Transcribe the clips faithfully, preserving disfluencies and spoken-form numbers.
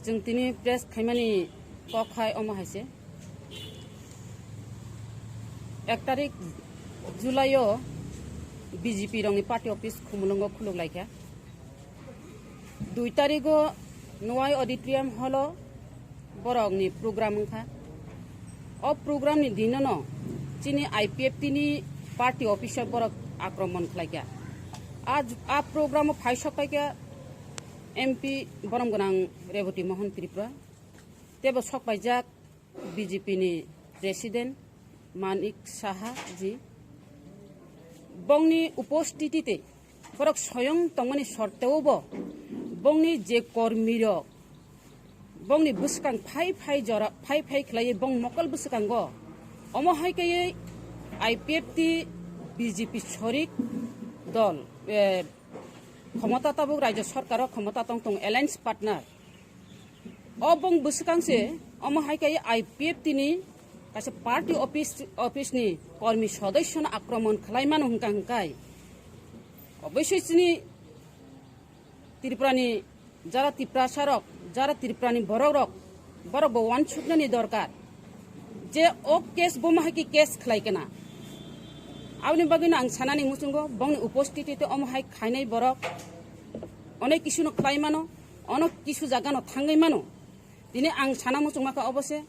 Chwng tini press khaimani kok hai omo hai se. Ek tarik July o B J P rokni party office Khumulwngo khuluk laikha. Dui tarigo Nwai Auditorium Hall o borokni program wngkha. O program ni dinono chini I P F T ni party office o borok akromon khlaikha. A, a program o phai sok paikha M P borom gwnang Reboti Mohan Tripura. Tebo sok paijak B J P ni President Manik Saha ji, bongni upostiti te borok soyong tongmani sorteo bo bongni je kormi rok bongni bwskang phai phai jora phai phai khlaiwi bong mokol bwskango omo hai kaiwi I P F T B J P sorik dol, eh, khomota tabuk rajyo sorkaro khomota tong tong alliance partner. O bong bwswkang se omo hai khe I P F T ni kaisa party office, office ni kormi sodosyo no akromon khlai mano hwnkha hwnkhe obviously chini Tripura ni jara Tiprasa rok, jara Tripura ni borok rok, borok bo wansuknani dorkar je o case bo ma hai khe case khlai kana. Aboni bagwi no ang sanani muchungo bongni upostiti te omo hai khainai borok onek kisu no khlai mano. Ono kisu jaga no thangwi mano. Tini ang sana muchungma kha obo se.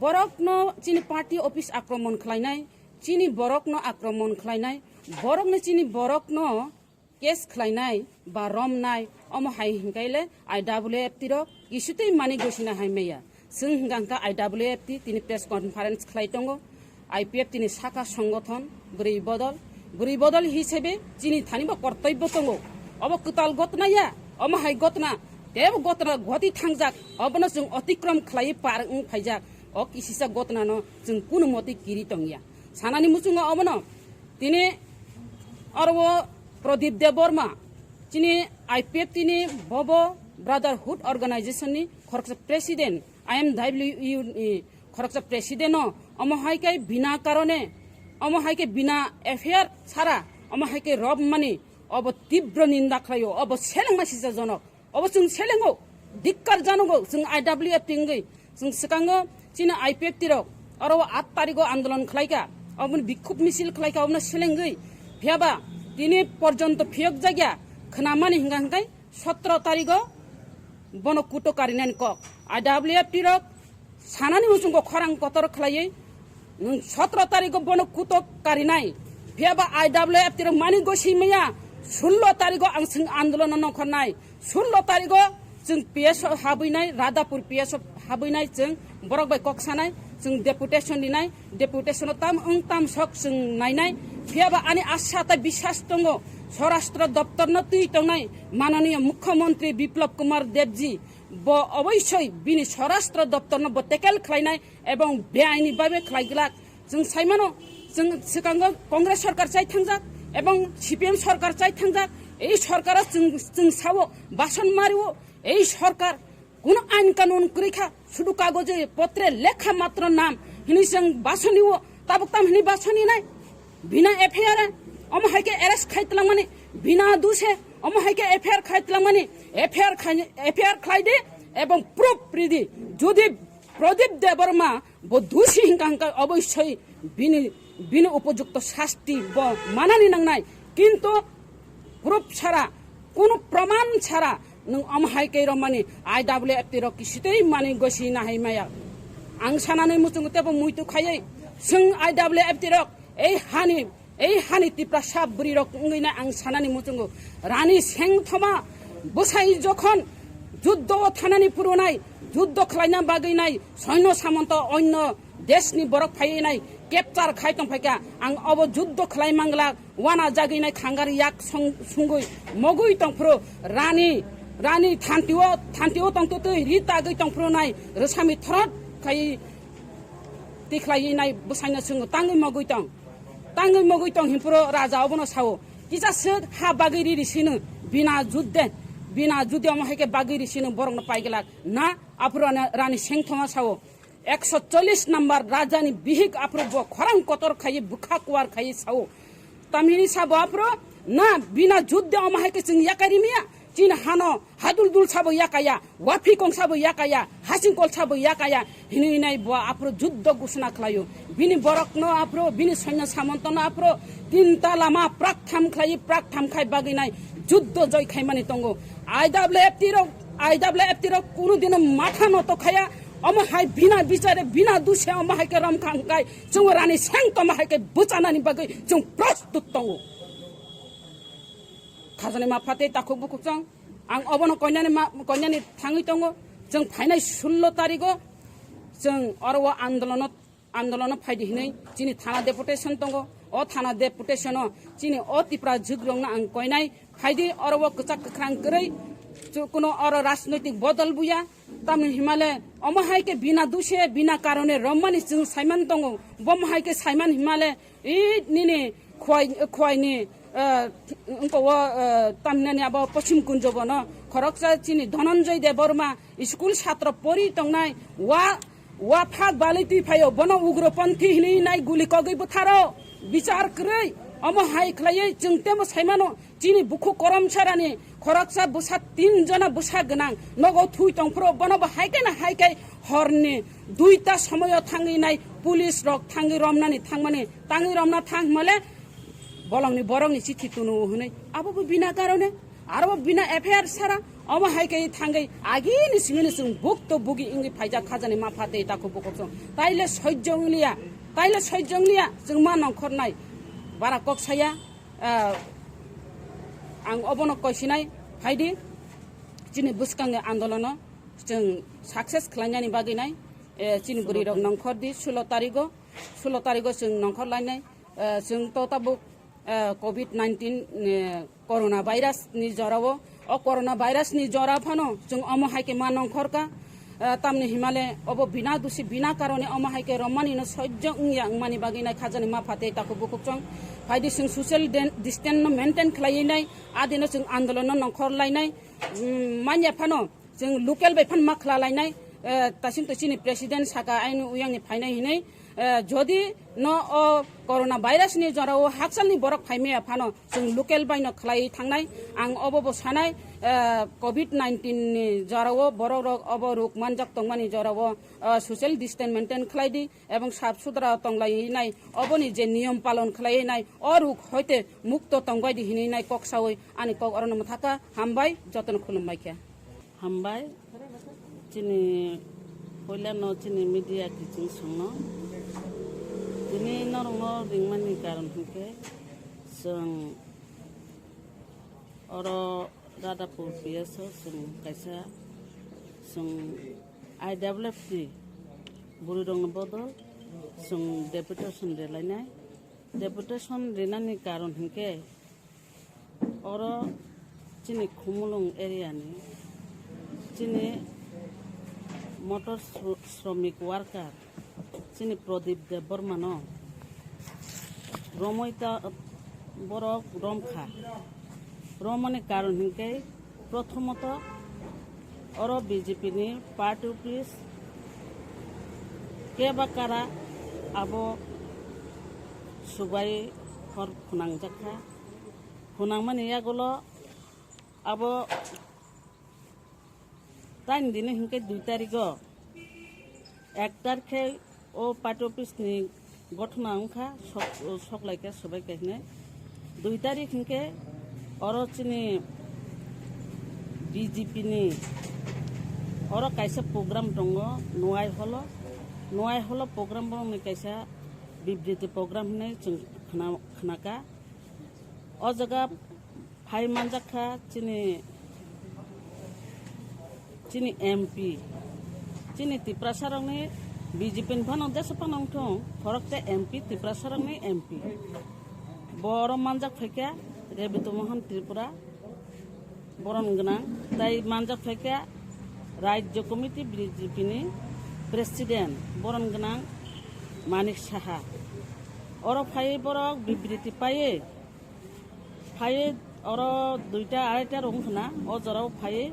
Borok no chini party office akromon khlainai, chini borok no akromon khlainai, borok no chini borok no case khlainai ba romnai, omo hai hinkai le I W F T rok kisu tei mani gosina hai maya. Chwng hwnkha hwnkha I W F T tini press conference khlai tongo. I P F T ni saka songothon bwrwi bodol, bwrwi bodol hisabe chini thani bo kortobbo tongo. Obo kwtal gotna ya, omo hai gotna, tebo gotna gwati thangjak, obono chwng otikrom khlaiwi par wng phaijak. O kisisa gotna no chwng kunu motwi kiri tongya. Sanani muchungo obono tini oro o Pradip Debbarma, chini I P F T ni bobo Brotherhood Organization ni khoroksa president, I M W U ni khoroksa president no omo hai khe bina karone, omo hai khe bina F I R sara, omo hai khe rob mani, obo tibro ninda khlaio, obo selengma sisa jonok, obo chwng selengo, dikkar janogo, chwng I W F T wngwi, chwng swkango chini I P F T rok, oro o aat tarigo andolon khlaika, oboni bikhub misil khlaika, obono selengwi, phiyaba tini porjonto phiyok jakya, khwnamani hwnkha hwnkhe, sotro tarigo bono kuto karinani kok. I W F T rok sanani muchungo khorang kotor khlaiwi, nwng sotro tarigo bono kuto karinai. Phiyaba I W F T rok mani gosi maya, sullo tarigo ang chwng andolon nongkhornai. Sullo tarigo chwng P S O habwinai, Radhapur P S O habwinai chwng borok bai kok sanai, chwng deputation rinai. Deputation o tam wng tam sok chwng nainai. Phiyaba ani asa tei biswas tongo, Swarashtra doptor no twi tongnai mananiya Mukhyamantri Biplab Kumar Debji, bo oboisoi bini Swarashtra doptor no bo tackle khlainai ebong beaini babe khlai glak. Chwng sai mano, chwng swkango Congress sorkar chai thangjak ebong C P M sorkar chai thangjak. Ei sorkaro chwng, chwng sao, bason mario, ei sorkar kuno ain kanun kwrwi kha, sudu kagoje potre lekha matro nam hini chwng basoni o, tabuk tam hini basoni nai. Bina F I R omo hai khe arrest khai twlangmani, bina duse omo hai khe F I R khai twlangmani, F I R khai, F I R khlai di ebong proof ridi. Jodi Pradip Debbarma bo dusi hingka hingka oboisoi bini, bini upojukto sasti bo manani nangnai. Kintu proof sara, kunu proman sara nwng omo hai khe romani I W F T rok kisitei mani gosi nahai maya. Ang sanani muchungo tebo muitu khaiwi chwng I W F T rok ei hani, ei hani Tiprasa bwrwi rok wngwi na ang sanani muchungo Rani Sengthoma bwsai jokhon juddo o thanani phurunai, juddo khlaina bagwi nai soino samonto onno deshni borok phaiwi nai capture khai tongphaikha. Ang obo juddo khlai manglak, wana jagwi nai khangar yak song-, sungwi mogwi tongphuru Rani, Rani thanti o, thanti o tongtwtwi ri tagwi tongphuru nai rwsami thorot khai tikhlaiwi nai bwsaino swngo tangwi mogwi tong. Tangwi mogwi tong hinphuru raja obono sao, kisa swk ha bagwi riri sino bina judde, bina judde omo hai khe bagwi ri sino borokno paiglak na. Aphuru Rani, Rani Sengthoma sao, ekso chollish number rajani bihik aphuru bo khorang kotor khaiwi bwkha kuar khaiwi sao. Tamhini sabo aphuru na bina judde omo hai khe chwng yakai rimya, Chini hano hadul dul sabo yakaya, waphikong sabo yakaya, hasingkol sabo yakaya, hinwi nai bo aphuru juddo gusna khlaio. Bini borokno aphuru, bini soinyo samontono aphuru tinta lama prak tham khlai, prak tham khai bagwi nai juddo joi khaimani tongo. I W F T rok, I W F T rok kunu dino matha no to khaya, omo hai bina bichare, bina duse omo hai ke rom khang kai, chwng rani seng tomo hai ke bwchanani bagwi chwng prostut tongo. Khajani ma phatwi takhuk bukhuk chwng. Ang obono koinani ma, koinani thangwi tongo. Chwng phainai sullo tarigo chwng oro o andolono, andolono phaidi hinwi chini thana deputation tongo. O thana deputation o chini o Tipra jugrokno ang koinai phaidi oro o kwchak kwkhrang kwrwi chu-, kuno oro rajnoitik bodol buya. Tamni himale omo hai ke bina duse, bina karone romani chwng saiman tongo. Bomo hai ke saiman himale i nini khwai, khwaini, eh, wngko o, eh, tamhinani abo Poschim Kunjo bono khoroksa chini Dhananjay Debbarma school satro pori tongnai wa, wa phak balwi twi phaio bono ugropanthi hinwi nai guli kogwi bwtharo bichar kwrwi omo hai khlaiwi chwng temo saimano chini bukhuk korom sarani khoroksa bwsa tin jona bwsa gwnang nogo thui tongphuru bono bo hai khe na hai khe horni duita somoyo thangwi nai police rok thangwi romnani thangmani tangwi romna thang himale bolongni borokni chithi tunu hwnwi abo bo bina karone aro bo bina F I R sara omo hai khe thangwi agini singini chwng bukto bugi wngwi phaijak khajani ma phatwi takhuk bukhuk chwng taile sojjo wngliya taile sojjo wngliya chwng ma nongkhornai bara kok saya ah, ang obono koisinai phaidi chini bwskangni andolono chwng success khlainani bagwi nai eh, chini bwrwi rok nongkhor di sulo tarigo sulo tarigo chwng nongkhor lainai eh, chwng to tabuk eh, covid nineteen eh, corona virus ni jorao o corona virus ni jora phano chwng omo hai khe ma nongkhor ka eh, tamni himale obo bina dusi bina karone omo hai khe romani no sojjo wngya wngmani bagwi nai khajani ma phatwi takhuk bukhuk chwng phaidi chwng social den- distance no maintain khlaiwi nai adino chwng andolon no nongkhor lainai mm, manya phano chwng local bai phan ma khla lainai eh, tasim to chini president saka ainu uyang ni phainai hinai eh, jodi no o corona virus ni jorao hakchal ni borok phaimaya phano chwng local bai no khlai thangnai ang obo bo sanai eh, covid nineteen ni jorao borok rok obo rok manjak tongmani jorao eh, social distance maintain khlai di ebong sap sudra tonglai nai oboni je niyom palon khlai nai o rok hoite mukto tongbai di hinwi nai kok sawi ani kok orono mwthaka hambai jotono khulumbai khe. Hambai, chini puilano chini media kiching songno. Tini norokno ringmani karon hinkhe chwng oro Radhapur P S o chwng kaisa chwng I W F T bwrwirokni bodol chwng deputation relainai. Deputation rinani karon hinkhe oro chini Khumulwng area ni chini motor shro- shramik worker chini Pradip Debbarma no romwi ta borok romkha. Romani karon hinkhe prothomoto oro B J P ni party office kebakara abo subai hor phunangjak kha. Phunangmani yagulo abo taini dini hinkhe dui tarigo ek tarikhe o party office ni gothona wngkha sok, sok laikha subai khe hinwi. Dui tarik hinkhe oro chini B J P ni oro kaisa program tongo Nuai Holo. Nuai Holo program borokni kaisa bibriti program hinwi chwng khna, khnaka. O jaga phai manjak kha chini, chini M P, chini Tiprasa rokni B J P ni phano jesa phano wngthung, khorok te M P Tiprasa rokni M P. Bo oro manjak phaikha Rebito Mohan Tripura, boron gwnang, tai manjak phaikha Rajya Committee B J P ni President, boron gwnang Manik Saha. Oro phaiwi borok bibriti paiwi phaiwi oro duita araita rok wngkha na, o jorao phaiwi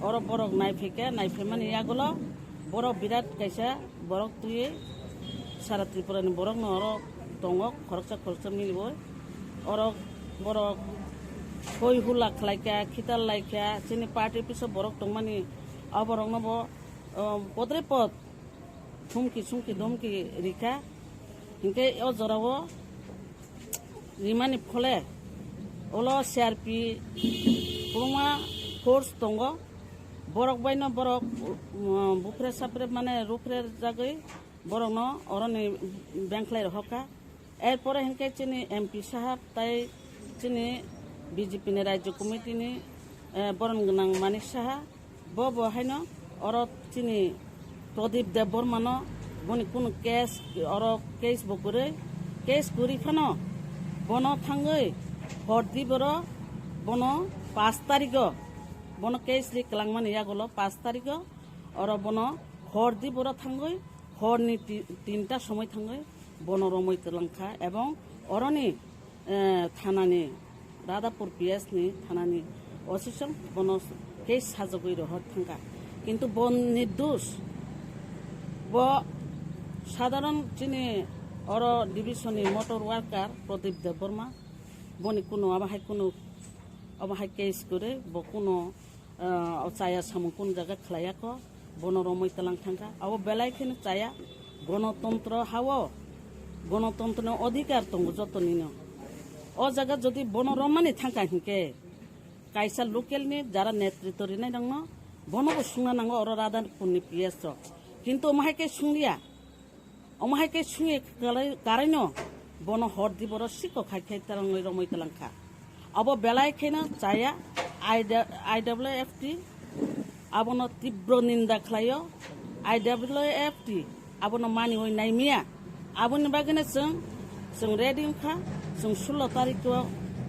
oro borok naiphaikha, naiphaimani yagulo borok birat kaisa borok twiwi sara Tripura ni borok no oro tongo, khoroksa khoroksa miliwi oro borok Hoi hula khlaikha, khital laikha, chini party office o borok tongmani, aborokno bo, um, podre pod humki sumki domki rikha. Hinkhe o jorao rimani phole ulo C R P kwbangma force tongo. Borok baino borok, um, bupre sapre mane rupre jagwi borokno oroni bengkhlai rohorkha. Erpore hinkhe chini M P sahab tai chini B J P ni Rajya Committee ni, eh, boron gwnang Manik Saha, bo bo haino oro chini Pradip Debbarma no boni kunu case, oro case bo kwrwi, case kwrwi phano bono thangwi hor di boro bono pash tarigo bono case ri kwlangmani yagulo pash tarigo oro bono hor di boro thangwi horni ti-, tinta somoi thangwi bono romwi kwlangkha ebong oroni, eh, thanani Radhapur P S ni thanani O C song bono case sajagwi rohor thangkha. Kintu bo nirdosh, bo sadharon chini oro division ni motor worker Pradip Debbarma, boni kuno abo hai kuno, abo hai case kwrwi bo kuno, ah, o chaya samung kun jaga khlaiya kho, bono romwi twlang thangkha. Abo belai kheno chaya, gonotontro hao, gonotontroni odhikar tongo jotonino. O jaga jodi bono romani thangkha hinkhe, kaisa local ni jara netritwo rinai rokno bono bo sungna nango oro Radhapur ni P S rok. Kintu omo hai khe sungliya. Omo hai khe sungwi kwlai-, karaino bono hor di boro sikok hai khe twrwngwi romwi twlang kha. Abo belai kheno chaya I D-, I W F T abono tibro ninda khlaio. I W F T abono maniwi naimiya. Aboni bagwino chwng, chwng ready wngkha, chwng sullo tarikh o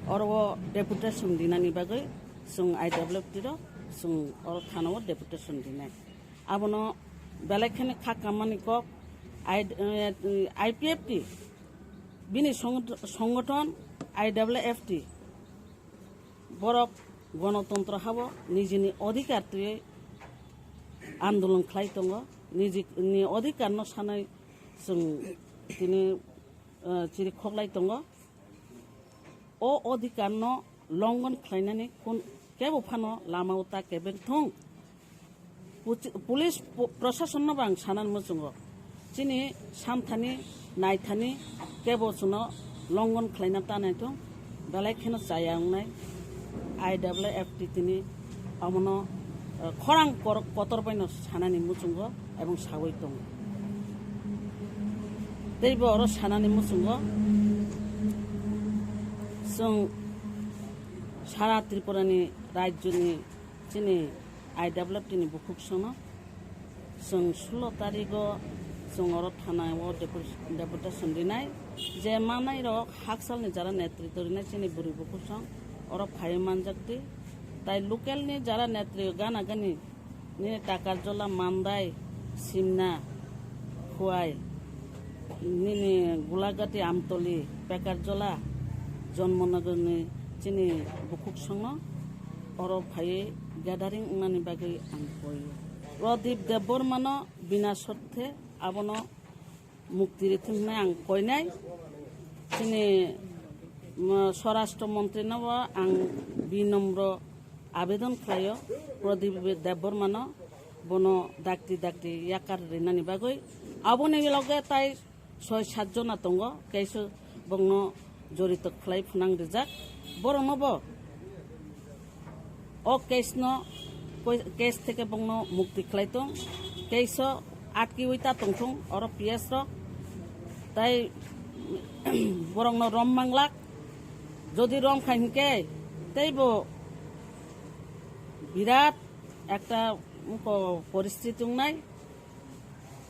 oro o deputation dinani bagwi chwng I W F T rok chwng oro thana o deputation dinai. Abono belai kheno kha kammani kok I-, eh, I P F T, bini song-, songothon I W F T, borok gonotontro habo nijini odhikar twiwi andolon khlai tongo, nijini odhikarno sanai chwng tini, eh, chiri khoklai tongo. O odhikarno longon khlainani kun kebo phano lama o ta kebeng thung. Puchi-, police po-, proshasonno bo ang sanani muchungo. Chini samthani, naithani kebo chwngno longon khlaina ta naithung. Belai kheno chaya wngnai I W F T tini omono, eh, khorang kor-, kotor baino sanani muchungo ebong sawi tongo. Teibo oro sanani muchungo chwng sara Tripura ni rajyo ni chini I W F T ni bukhuk sono chwng sullo tarigo chwng oro thana o depu-, deputation rinai je manai rok hakchal ni jara netritwo rinai chini bwrwi bukhuk song oro phaiwi manjak twi tai local ni jara netri gana gani nini Takarjola, Mandai, Simna, Khowai, nini Gulagati, Amtoli, Pekarjola, Jonmonogorni chini bukhuk songno oro phaiwi gathering wngnani bagwi ang koio. Pradip Debbarmano bina sothe abono mukti rithung hwnwi ang koinai. Chini, mm, Swarashtra Montri no bo ang binomro abedon khlaio, Pradip Debbarmano bono dakti dakti yakar rinani bagwi. Aboni loge tai soi sat jona tongo, keiso bongno jorito khlai phwnang rijak. Borokno bo o case no, koi-, case theke bongno mukti khlai tong, case o atkiwi ta tongthung oro P S rok, tai borokno rom manglak, jodi rom khai hinkhe teibo birat ekta, mm, po-, poristiti wngnai.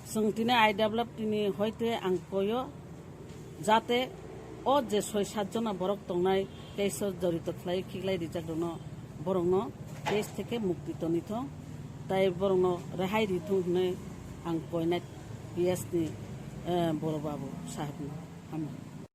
Chwng tini I W F T ni hoite ang koyo, jate o je soi sat jona borok tongnai, case o jorito khlai khiklai rijak rokno, borokno case theke mukti toni thung, tai borokno rehai ri thung hwnwi ang koinai P S ni, eh, boro babu sahibno. Hambai.